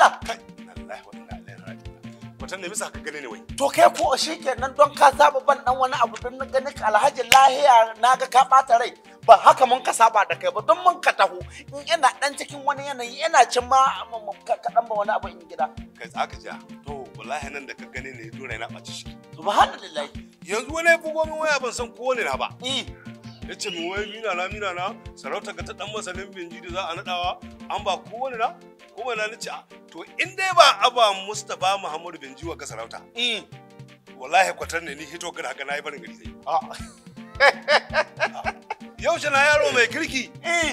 Allah. Kai wallahi wa inna ilaihi raji'un. Kwatan ne misa ka gane ne wai. To kai ko shikenan don ka saba ban dan wani abu don na gani ka Alhaji lahiya naga ka bata rai. Ba haka mun ka saba da kai ba don mun ka taho in ina dan cikin wani yanayi ina cin ma ka dan ba wani abu in gida. Kai tsaka ja. To wallahi nan da ka gane ne dole na ɓaci shi. Subhanallahi. Yanzu wani ya bugo min waya ban san ko wani na ba. Eh. Ya ce min wai mina na mina na sarauta ga ta dan masanin Binji da za a nadawa an ba kowane na kuma na nace to in dai ba aba Mustapha Muhammadu Binji wa ga sarauta. Eh. Wallahi kwatar ne ni hito ga haka nayi barin gari sai. Yaushe na yaro mai kirki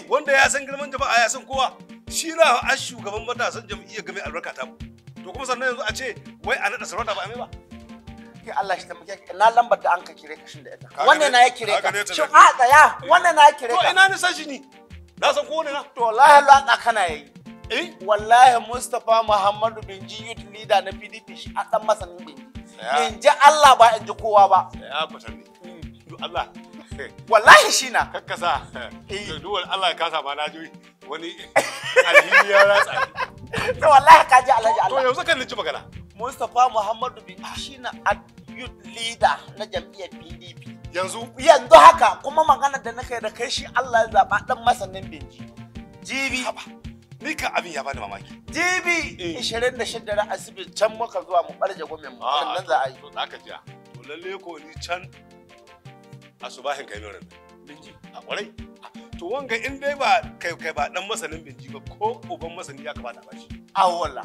wanda ya san girman jama'a ya san kowa shi na a shugaban matasan jam'iyyar game albarka ta mu. To kuma sannan yanzu a ce wai a nada sarauta ba a mai ba. Allah shi taimake ka na lambar da an ka kire ka shin da ita. Wannan na ya kire ka. Shin a tsaya wannan na ya kire ka. To ina ni san shi ni. Na san ko ne na. To wallahi latsa kana yayi. Eh? Wallahi Mustapha Muhammadu Binji youth leader na PDP shi a dan masanin Binji. In ji Allah ba in ji kowa ba. Ya kwatar ne. Duk Allah. Wallahi shi na. Kakkasa. Duk wani Allah ya kasa ma na ji wani alhini ya ratsa. To wallahi ka ji Alhaji Allah. To yanzu kan ci magana. Mustapha Muhammadu Binji shi na youth leader na jam'iyyar PDP. Yanzu? Yanzu haka kuma magana da nake da kai shi Allah ya zaba dan masanin Binji. Jibi. Ni kan abin ya bani mamaki. Jibi 26 na asibiti can muka zuwa mu barje gomen mu nan za a yi. To zaka jiya. To lalle ko ni can asubahin kai mai Binji. A kwarai. To wanga in dai ba kai kai ba dan masanin Binji ba ko uban masani ya kamata ba shi. A walla.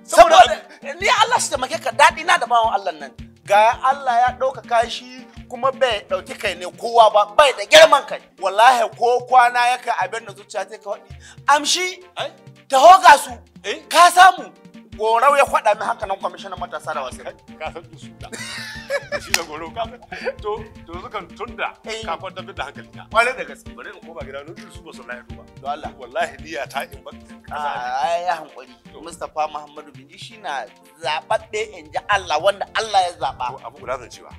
Saboda ni Allah shi taimake ka dadi na da bawan Allah nan. Ga Allah ya ɗaukaka shi kuma bai ɗauki kai ne kowa ba bai da girman kai. Wallahi ko kwana ya kai abin da zuciya ta ka faɗi. Amshi taho ga su ka samu. Gorau ya kwaɗa min haka nan kwamishinan matasa da wasanni. Ka san su da. Shi da gorau ka to to sukan tunda ka kwantar da hankali na. Kwarai da gaske. Bari in koma gida nuna su ba su lahi ba. To Allah. Wallahi niyya ta in ba. Ai ya hankuri. Mustapha Muhammadu Binji shi na zaɓaɓɓe in ji Allah wanda Allah ya zaɓa. To abu guda zan cewa.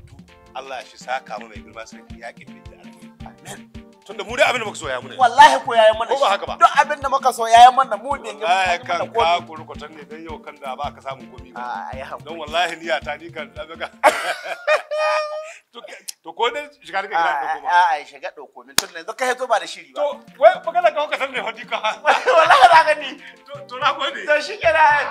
Allah ya shi saka mu mai girma sarki yaƙin Binji alheri. Amen. Tunda mu dai abin da muka so ya muna. Wallahi ko yayi mana. Ko ba haka ba. Duk abin da muka so yayi mana mu ne. Wallahi kan ka kurkutan ne dan yau kan da ba ka samu komi ba. A ya hankuri. Don wallahi niyya ta ni kan da ga. To ko dai shiga daga gida ɗauko ma. A'a shiga ɗauko min tun yanzu ka hito ba da shiri ba. To wai magana ka kuka san ne hodi ka. Wallahi za ka ni. To na gode. To shi kenan.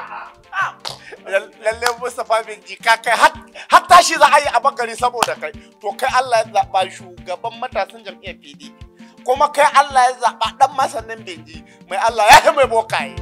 Lalle Mustapha Binji ka kai har tashi za a yi a bangare saboda kai. To kai Allah ya zaɓa shugaban matasan jam'iyyar PDP. Kuma kai Allah ya zaɓa ɗan masanin Binji mai Allah ya yi mai bokaye.